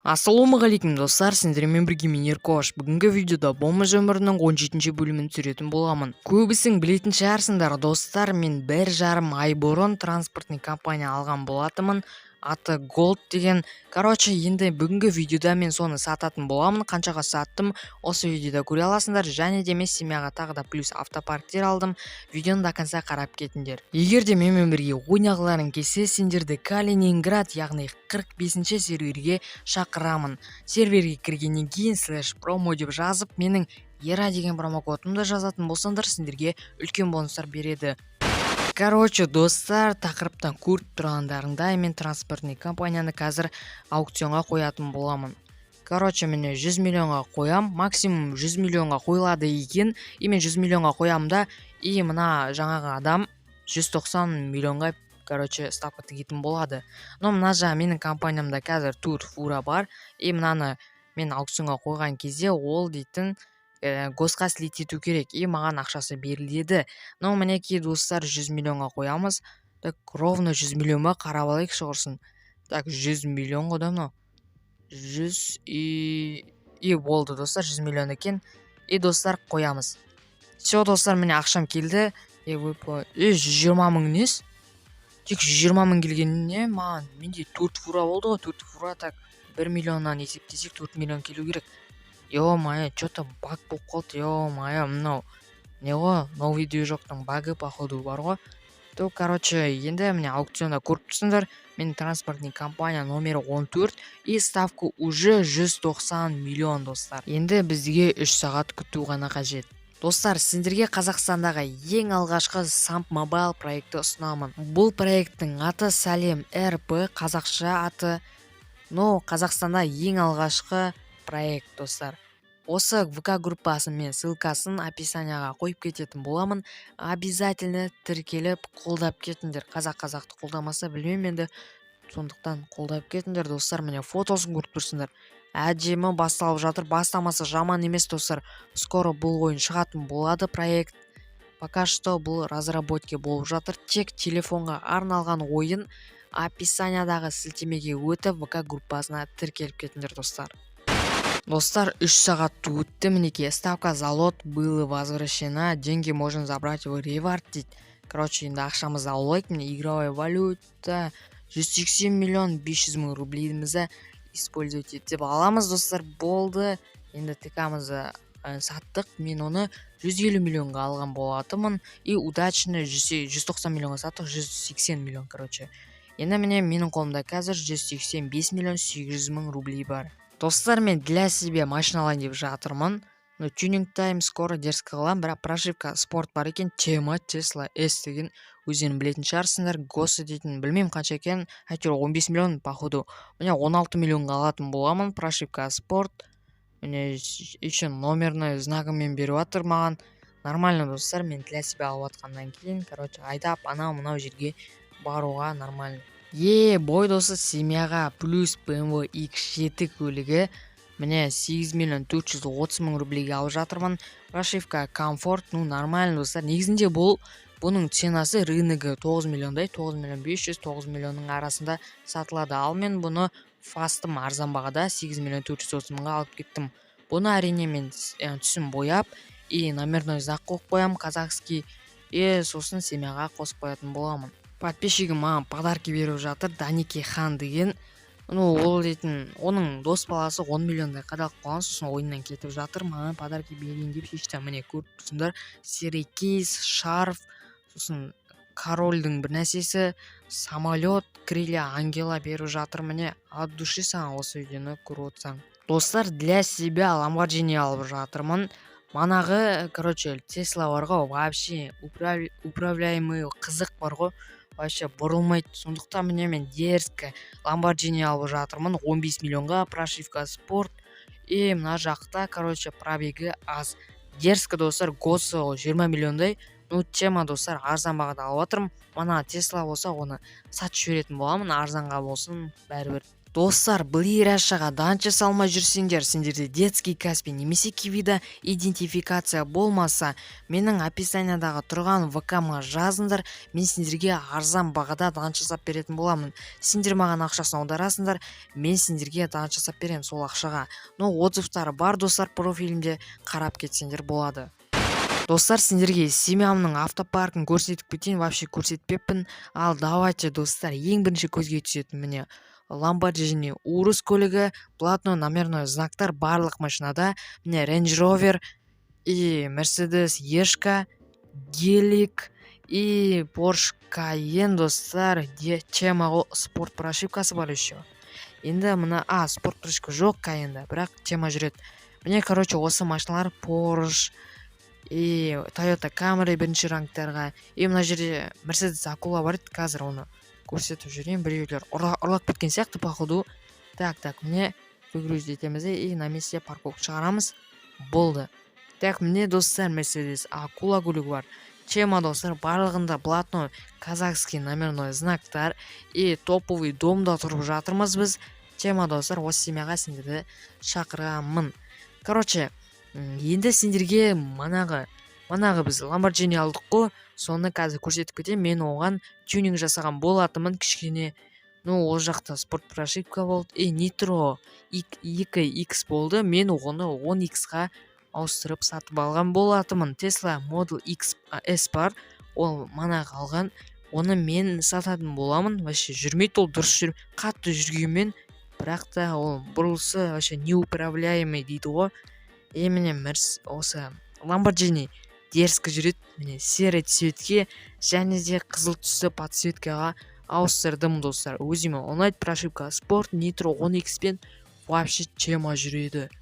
Ассалаумағалейкум, достар! Сендермен бірге мен, Еркош. Бүгінгі видеода бомж өмірінің 17 бөлімін түсіретін боламын. Көбісің білетін шығарсыңдар, достар, мен 1,5 ай бұрын транспортный компания алған болатынмын, аты Gold деген. Короче, енді бүгінгі видеода мен соны сататын боламын. Қаншаға саттым, осы видеода көре аласыңдар. Және де мен семьяға тағы да плюс автопарктер алдым. Видеоны до конца қарап кетіңдер. Егер де менімен бірге ойнағыларың келсе, сендерді Калининград, яғни 45 серверге шақырамын. Серверге кіргеннен кейін /промо деп жазып, менің ера деген промокодымды жазатын болсаңдар, сендерге үлкен бонустар береді. Короче, достар, тақырыптан көріп тұрғандарыңдай, мен транспортный компанияны қазір аукционға қоятын боламын. Короче, міне, 100 миллионға қоям, максимум 100 миллионға қойылады екен. И мен 100 миллионға қоямын да, и мына жаңағы адам 190 миллионға, короче, ставка тігетін болады. Но мына жағы, менің компаниямда қазір төрт фура бар. И мынаны мен аукционға қойған кезде ол дейтін госқа слить ету керек, и маған ақшасы беріледі. Но мінекей, достар, 100 миллионға қоямыз. Так, ровно 100 миллион ба, қарап алайықшы құрсын. Так, 100 миллион ғой да мынау, 100 и болды, достар, 100 миллион екен. И, достар, қоямыз. Все, достар, міне, ақшам келді. И 120 000 несі? Тек 120 000 келгеніне маған, менде төрт фура болды ғой, төрт фура. Так, 1 миллионнан есептесек, 4 миллион келу керек. Ё-моё, че-то баг болып қалды. Ё-моё, мынау не ғой, новый движоктың багы, походу, бар ғой. То, короче, енді міне, аукционда көріп тұрсыңдар, менің транспортный компания номері 14, и ставка уже 190 миллион. Достар, енді бізге 3 сағат күту ғана қажет. Достар, сендерге Қазақстандағы ең алғашқы Самп Мобайл проекті ұсынамын. Бұл проекттің аты Сәлем РП, қазақша аты. Но Қазақстанда ең алғашқы проект. Достар, осы ВК группасын мен ссылкасын описанияға қойып кететін боламын. Обязательно тіркеліп, қолдап кетіңдер. Қазақ қазақты қолдамаса, білмеймін енді. Сондықтан қолдап кетіңдер, достар. Міне, фотосын көріп тұрсыңдар, әдемі басталып жатыр. Бастамасы жаман емес, достар. Скоро бұл ойын шығатын болады. Проект пока что бұл разработке болып жатыр, тек телефонға арналған ойын. Описаниядағы сілтемеге өтіп, ВК группасына тіркеліп кетіңдер, достар. Достар, 3 сағат өтті. Мінекей, «Ставка за лот было возвращена, деньги можно забрать в реворд» дейді. Короче, енді ақшамызды алып алайық. Міне, игровая валюта 180 миллион 500 мың рублейімізді использовать етіп аламыз. Достар, болды, енді ТК-мызды саттық. Мен оны 150 миллионға алған болатынмын и удачно 190 миллионға саттық, 180 миллион. Короче, енді міне, менің қолымда қазір 185 миллион 800 мың рублей бар. Достар, мен для себя машина алайын деп жатырмын. Ну, тюнинг тайм, скоро дерзко қыламын, бірақ прошивка спорт бар екен. Тема Тесла S деген, өздерің білетін шығарсыңдар. Госы дейтін, білмеймін қанша екенін, әйтеуір 15 миллион, походу. Міне, 16 миллионға алатын боламын, прошивка спорт. Міне, еще номерной знагымен беріп жатыр маған. Нормально, достар, мен для себя алып жатқаннан кейін, короче, айдап анау мынау жерге баруға нормально. Е бой, достар, семьяға плюс BMW X7 көлігі. Міне, 8 миллион 430 мың рублейге алып жатырмын, прошивка комфорт. Ну, нормально, достар. Негізінде бұның ценасы, рыногы 9 миллиондай, 9 миллион 500, 9 миллионның арасында сатылады. Ал мен бұны фастым, арзан бағада 8 миллион 430 мыңға алып кеттім. Бұны, әрине, мен түсін бояп и номерной знак қойып қоямын, казахский, и сосын семьяға қосып қоятын боламын. Подписчигім маған подарки беріп жатыр, Даники Хан деген. Ну, ол дейтін, оның дос баласы 10 миллиондай қадалып қалған, сосын ойыннан кетіп жатыр. Маған подарки берейін деп шешті. Міне, көріп тұрсыңдар, серый кейс, шарф, сосын корольдің бір нәрсесі, самолет, крылья ангела беріп жатыр. Міне, от души саған, осы видеоны көріп отырсаң. Достар, для себя Ламборджини алып жатырмын. Манағы, короче, Тесла бар ғой, вообще управляемый қызық бар ғой, вообще бұрылмайды. Сондықтан, міне, мен дерзко Ламборджини алып жатырмын 15 миллионға, прошивка спорт. И мына жақта, короче, пробегі аз, дерзко, достар. Госы 20 миллиондай. Ну, тема, достар, арзан бағада алып жатырмын. Мана Тесла болса, оны сатып жіберетін боламын, арзанға болсын, бәрібір. Достар, Блирашаға дант жасалмай жүрсеңдер, сендерде детский Каспи немесе Кивида идентификация болмаса, менің описаниядағы тұрған ВК-ма жазыңдар. Мен сендерге арзан бағада дант жасап беретін боламын. Сендер маған ақшасын аударасыңдар, мен сендерге дант жасап беремін сол ақшаға. Но отзывтары бар, достар, профилімде қарап кетсеңдер болады. Достар, сендерге семьямның автопаркін көрсетіп кетейін, вообще көрсетпеппін. Ал давайте, достар, ең бірінші көзге түсетін, міне, Ламборджини Урус көлігі, блатной номерной знактар барлық машинада. Міне, Range Rover и Mercedes Ешка, гелик и Porsche Cayenne, достар, тема ғой, спорт прошивкасы бар еще. Енді мына, а, спорт прошивка жоқ Cayenne-да, бірақ тема жүреді. Міне, короче, осы машиналар: Porsche и Toyota Camry бірінші рангтарға. И мына жерде Mercedes Акула бар еді, қазір оны көрсетіп жіберейін. Біреулер ұрлап кеткен сияқты, походу. Так, так, міне, выгрузить етеміз де и на месте парковка шығарамыз, болды. Так, міне, достар, Мерседес Акула көлігі бар, тема, достар. Барлығында блатной казахский номерной знактар и топовый домда тұрып жатырмыз біз, тема, достар. Осы семьяға сендерді шақырамын. Короче, енді сендерге манағы біз Ламборджини алдық қой, соны қазір көрсетіп кетемін. Мен оған тюнинг жасаған болатынмын кішкене. Ну, ол жақта спорт прошивка болды и нитро 2 х болды. Мен оны 10 х-қа ауыстырып сатып алған болатынмын. Tesla Model X S бар, ол манағы алған, оны мен сататын боламын. Вообще жүрмейді ол дұрыс, жүр, қатты жүргенмен, бірақ та ол бұрылысы вообще неуправляемый дейді ғой. И міне, мерс, осы Ламборджини дерзко жүреді. Міне, серый цветке және де қызыл түсті подсветкаға ауыстырдым, достар. Өзіме ұнайды. Прошивка спорт, нитро 10 х пен вообще тема жүреді.